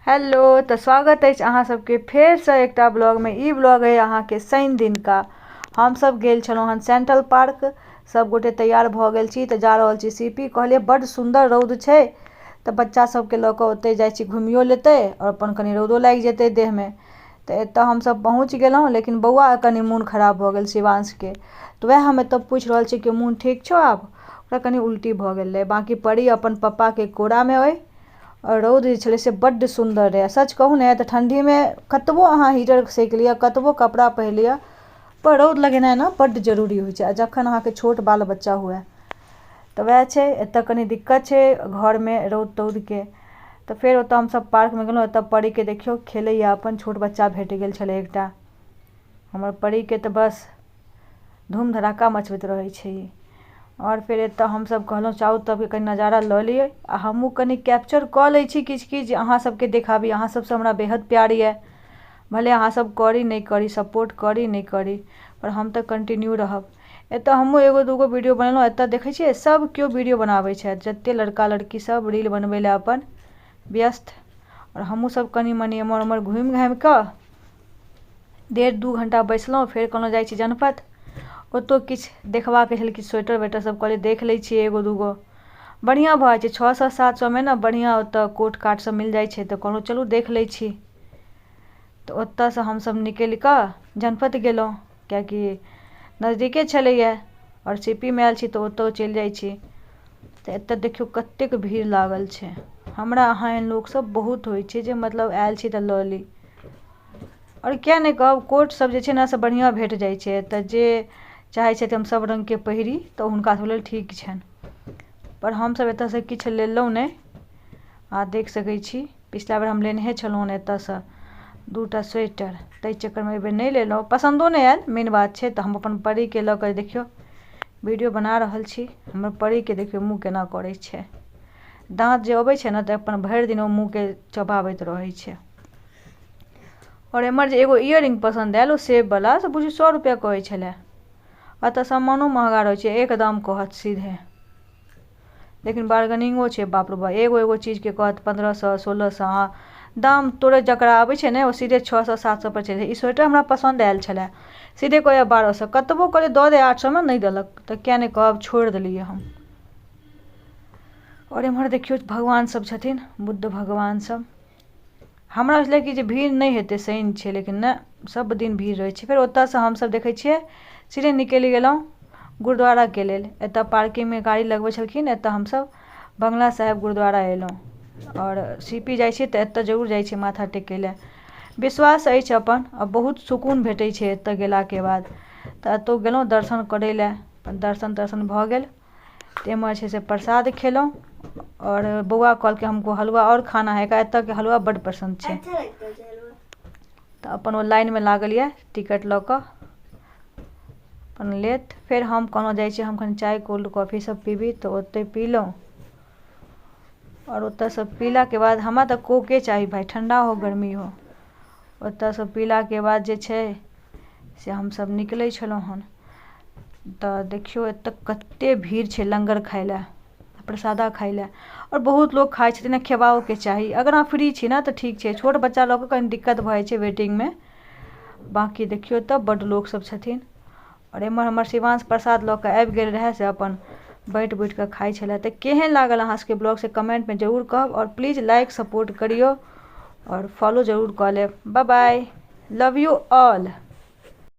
Hello, तऽ स्वागत अछि अहाँ सबके फेरसँ एकटा ब्लॉगमे। ई ब्लॉग अइ अहाँके शनि दिनका। हमसब गेल छलहुँ हन सेंट्रल पार्क। सब गोटे तैयार भऽ गेल छी तऽ जा रहल छी सीपी। कहलियै बड्ड सुन्दर रौद छै तऽ बच्चा सबके लऽ कऽ ओतहि जाइ छी, घुमियो लेतै आओर अपन कनि रौदो लागि जेतै देहमे। तऽ एतऽ हमसब पहुँच गेलहुँ, लेकिन बौआके कनि मोन खराब भऽ गेल शिवांशके। तऽ वएह हम एतऽ पूछि रहल छी कि मोन ठीक छौ आब? ओकरा कनि उल्टी भऽ गेल रहै। बाँकी परी अपन पप्पाके कोरामे अइ। आओर रौद जे छलै से बड्ड सुन्दर रहै। सच कहू ने तऽ ठण्डीमे कतबो अहाँ हीटर सेक लिअ, कतबो कपड़ा पहिर लिअ, पर रौद लगेनाइ ने बड्ड जरूरी होइ छै। आ जखन अहाँके छोट बाल बच्चा हुए तऽ वएह छै, एतऽ कनि दिक्कत छै घरमे रौद तौदके। तऽ फेर ओतऽ हमसब पार्कमे गेलहुँ। एतऽ परीके देखियौ खेलैए, अपन छोट बच्चा भेट गेल छलै एकटा। हमर परीके तऽ बस धूम धड़ाका मचबैत रहै छै। आओर फेर एतऽ हमसब कहलहुँ चारू तरफके कनि नजारा लऽ लिअ आ हमहूँ कनि कैप्चर कऽ लै छी किछु किछु जे अहाँ सबके देखाबी। अहाँ सबसँ हमरा बेहद प्यार यऽ, भले अहाँ सब करी नहि करी, सपोर्ट करी नहि करी, पर हम तऽ कंटिन्यू रहब। एतऽ हमहूँ एगो दूगो वीडियो बनेलहुँ। एतऽ देखै छियै सब केओ वीडियो बनाबै छथि, जते लड़का लड़की सब रील बनबै लए अपन व्यस्त। आओर हमहूँ सब कनि मनि एम्हर ओम्हर घुमि घामि कऽ 1.5-2 घंटा बैसलहुँ। फेर कहलहुँ जाइ छी जनपथ, ओतौ किछु देखबाक छलै, किछु स्वेटर वेटर सब कहलियै देख लै छियै एगो दूगो। बढ़िआँ भऽ जाइ छै 600-700 मे ने, बढ़िआँ ओतऽ कोट काट सब मिल जाइ छै। तऽ कहलहुँ चलू देख लै छी। तऽ ओतऽसँ हमसब निकलि कऽ जनपथ गेलहुँ, किएकि नजदीके छलैए आओर सीपीमे आयल छी तऽ ओतऽ चलि जाइ छी। तऽ एतऽ देखियौ कतेक भीड़ लागल छै। हमरा अहाँ एहन लोकसब बहुत होइ छै जे मतलब आयल छी तऽ लऽ ली। आओर किया नहि कहब, कोट सब जे छै ने से बढ़िआँ भेट जाइ छै। तऽ जे चाहै छथि हम सब रङ्गके पहिरी तऽ हुनका सब लेल ठीक छनि। पर हमसब एतऽसँ किछु लेलहुँ नहि। आ देख सकै छी पिछला बेर हम लेनहे छलहुँ हन एतऽसँ 2टा स्वेटर, ताहि चक्करमे एहिबेर नहि लेलहुँ, पसन्दो नहि आयल, मेन बात छै। तऽ हम अपन परीके लऽ कऽ देखियौ वीडियो बना रहल छी। हमर परीके देखियौ मुँह केना करै छै, दाँत जे अबै छै ने तऽ अपन भरि दिन ओ मुँहके चबाबैत रहै छै। आओर एम्हर जे एगो इयरिंग पसन्द आयल, ओ सेबवला, से बुझियौ 100 रुपैआ कहै छलै। एतऽ सामानो महगा रहै छै, एक दाम कहत सीधे, लेकिन बार्गेनिंगो छै। बाप रे बाप, एगो एगो चीजके कहत 1500-1600। अहाँ दाम तोड़े जकरा आबै छै ने ओ सीधे 600-700 पर चलि जाइ। ई स्वेटर हमरा पसन्द आयल छलै, सीधे कहैए 1200। कतबो कहलियै दऽ दे 800मे, नहि देलक। तऽ किया नहि कहब, छोड़ि देलियै हम। आओर एम्हर देखियौ भगवान सब छथिन, बुद्ध भगवान सब। हमरा छलै कि जे भीड़ नहि हेतै, शनि छै, लेकिन नहि, सब दिन भीड़ रहै छै। फेर ओतऽसँ हमसब देखै छियै सीधे निकलि गेलहुँ गुरुद्वाराके लेल। एतऽ पार्किंगमे गाड़ी लगबै छलखिन, एतऽ हमसब बंगला साहेब गुरुद्वारा एलहुँ। आओर सीपी जाइ छियै तऽ एतऽ जरूर जाइ छियै माथा टेकै लए, विश्वास अछि अपन, आ बहुत सुकून भेटै छै एतऽ गेलाके बाद। तऽ एतऽ गेलहुँ दर्शन करै लए, अपन दर्शन तर्शन भऽ गेल। तऽ एम्हर छै से प्रसाद खेलहुँ। आओर बौआ कहलकै हमको हलवा आओर खाना है, एकरा एतऽके हलवा बड्ड पसन्द छै। तऽ अपन ओ लाइनमे लागल यऽ टिकट लऽ कऽ अपन लेत। फेर हम कहलहुँ जाइ छी हम कनि चाय कोल्ड कॉफी सब पीबी, तऽ ओतहि पीलहुँ। आओर ओतऽसँ पीलाके बाद हमरा तऽ कोके चाही भाइ, ठण्डा हो गर्मी हो। ओतऽसँ पीलाके बाद जे छै से हमसब निकलै छलहुँ हन। तऽ देखियौ एतऽ कते भीड़ छै लङ्गर खाइ लए, प्रसादा खाइ लए। आओर बहुत लोक खाइ छथिन, खेबाओके चाही। अगर अहाँ फ्री छी ने तऽ ठीक छै, छोट बच्चा लऽ कऽ कनि दिक्कत भऽ जाइ छै वेटिंगमे। बाँकी देखियौ तऽ बड्ड लोकसब छथिन। आओर एम्हर हमर शिवांश प्रसाद लऽ कऽ आबि गेल रहै, से अपन बैठ बैठ कऽ खाइ छलै। तऽ केहन लागल अहाँ सबके ब्लॉग से कमेंटमे जरूर कहब। आओर प्लीज लाइक सपोर्ट करियौ आओर फॉलो जरूर कऽ लेब। Bye bye, love you all.